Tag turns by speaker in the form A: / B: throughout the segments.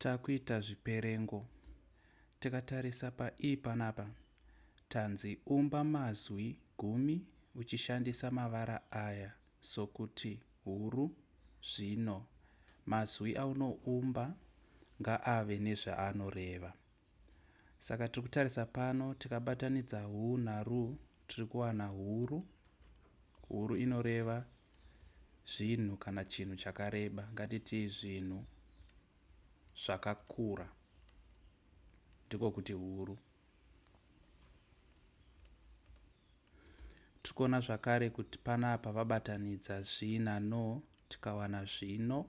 A: Takuita zviperengo. Tikatarisa pa-E panapa, tanzi umba mazwi gumi uchishandisa mavara aya sokuti huru, zvino. Mazwi aunoumba ngaave nezvaanoreva. Saka tiri kutarisa pano tikabatanidza hu naru tiri kuwana huru. Huru inoreva zvinhu kana chinhu chakareba. Ngatitii zvinhu zvakakura ndiko kuti huru. Tiri kuona zvakare kuti panapa vabatanidza zvi nano tikawana zvino.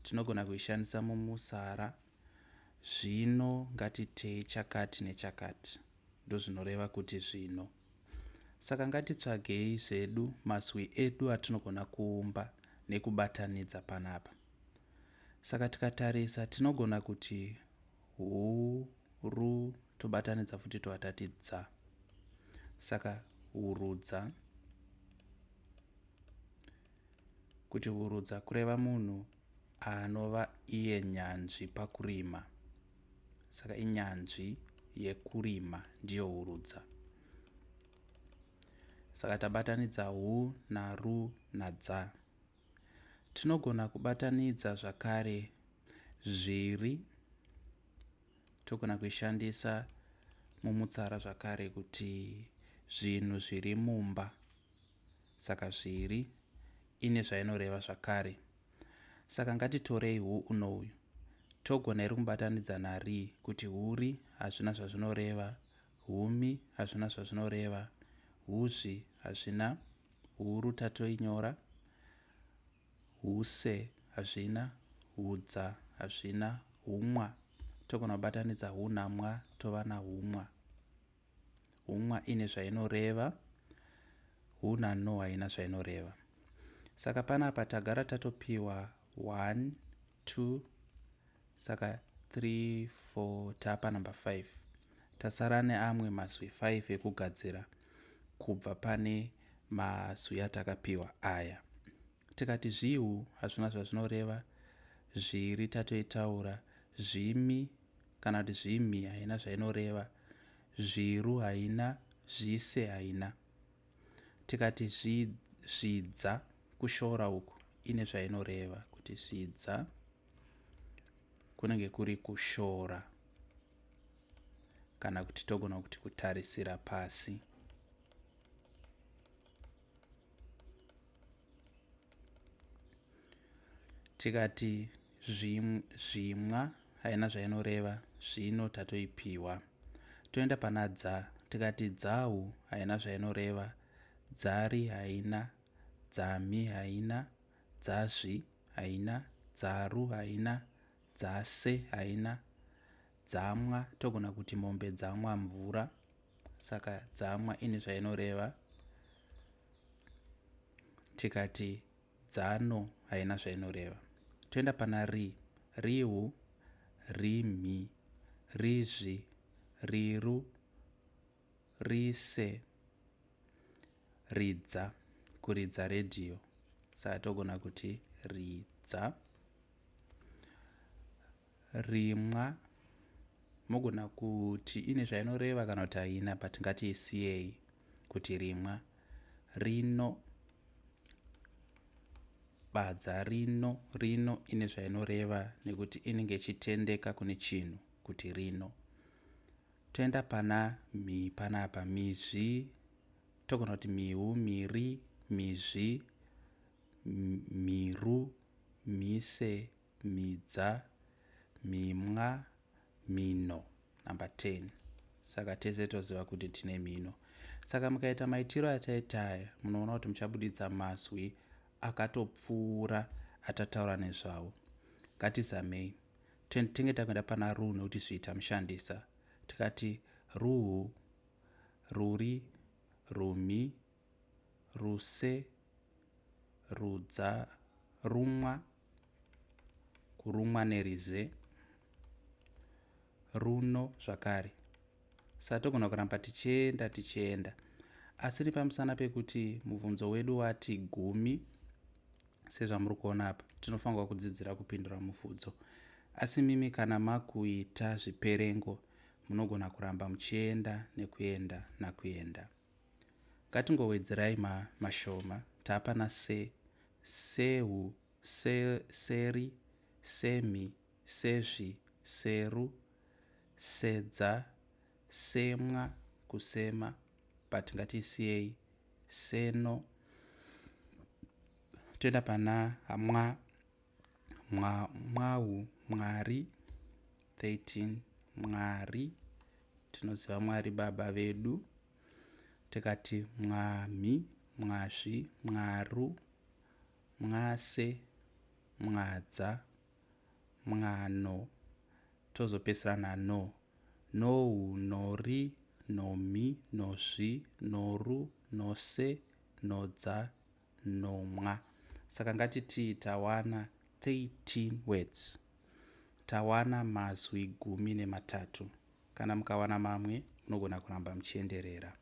A: Tinogona kuishandisa mumusara. Zvino ngatitei chakati nechakati. Ndozvinoreva kuti zvino. Saka ngatitsvagei zvedu mazwi edu atinogona kuumba nekubatanidza panapa. Saka tikatarisa tinogona kuti hu, ru tobatanidza futi tobva tati dza. Saka hurudza, kuti hurudza kureva munhu anova iye nyanzvi pakurima. Saka inyanzvi yekurima ndiyo hurudza. Saka tabatanidza hu naru nadza. Tinogona kubatanidza zvakare zviri, togona kuishandisa mumutsara zvakare kuti zvinhu zviri mumba. Saka zviri ine zvainoreva zvakare. Saka ngatitorei hu unouyu. Togona here kumubatanidza nari kuti huri hazvina zvazvinoreva, humi hazvina zvazvinoreva, huzvi hazvina, huru tatoinyora, huse hazvina, hudza hazvina, humwa togona kubatanidza hu namwa tova nahumwa. Humwa ine zvainoreva, hu nano haina zvainoreva. Saka panapa tagara tatopiwa 1 2 saka 3 4 tapa number 5. Tasara neamwe mazwi 5 ekugadzira kubva pane mazwi atakapiwa aya. Tikati zvihu hazvina zvazvinoreva, zviri tatoitaura, zvimi kana kuti zvimi haina zvainoreva, zviru haina, zvise haina. Tikati zvidza kushora uku ine zvainoreva kuti zvidza kunenge kuri kushora kana kuti togona kuti kutarisira pasi. Tikati zvimwa haina zvainoreva, zvino tatoipiwa. Toenda pana dza, tikati dzau haina zvainoreva, dzari haina, dzami haina, dzazvi haina, dzaru haina, dzase haina, dzamwa togona kuti mombe dzamwa mvura. Saka dzamwa ine zvainoreva. Tikati dzano haina zvainoreva. Toenda pana ri, rihu, rimhi, rizvi, riru, rise, ridza, kuridza redhiyo. Saka togona kuti ridza. Rimwa mogona kuti ine zvainoreva kana kuti haina, but ngatiisiyei kuti rimwa. Rino, badza rino, rino ine zvainoreva nekuti inenge ichitendeka kune chinhu kuti rino. Toenda pana mi panapa, mizvi, togona kuti mihu, miri, mizvi, mhiru, mhise, mhidza, mhimwa, mhino, number 10. Saka tese toziva kuti tine mhino. Saka mukaita maitiro ataita aya, munoona kuti muchabuditsa mazwi akatopfuura atataura nezvawo. Ngatizamei. Tinge takuenda pana ru nekuti zviita mushandisa. Tikati ruhu, ruri, rumi, ruse, rudza, rumwa, kurumwa nerize, runo zvakare. Saka togona kuramba tichienda tichienda. Asi nepamusana pekuti mubvunzo wedu wati gumi, Sezvamuri kuona apa, tinofanirwa kudzidzira kupindura mubvunzo. Asi mimi kana makuita zviperengo, munogona kuramba muchienda nekuenda nakuenda. Ngatingowedzerai mashoma. Taapana se, sehu, se, seri, semi, sezvi, seru, sedza, semwa, kusema, but ngatiisiyei, seno. Toenda pana mwa, mwa, mwau, mwari, 13, mwari, tinoziva Mwari baba vedu. Tikati mwamhi, mwazvi, mwaru, mwase, mwadza, mwano, tozopedzisira nano, nou, nori, nomi, nozvi, noru, nose, nodza, nomwa. Saka ngatitii tawana 13 words, tawana mazwi 13. Kana mukawana mamwe, munogona kuramba muchienderera.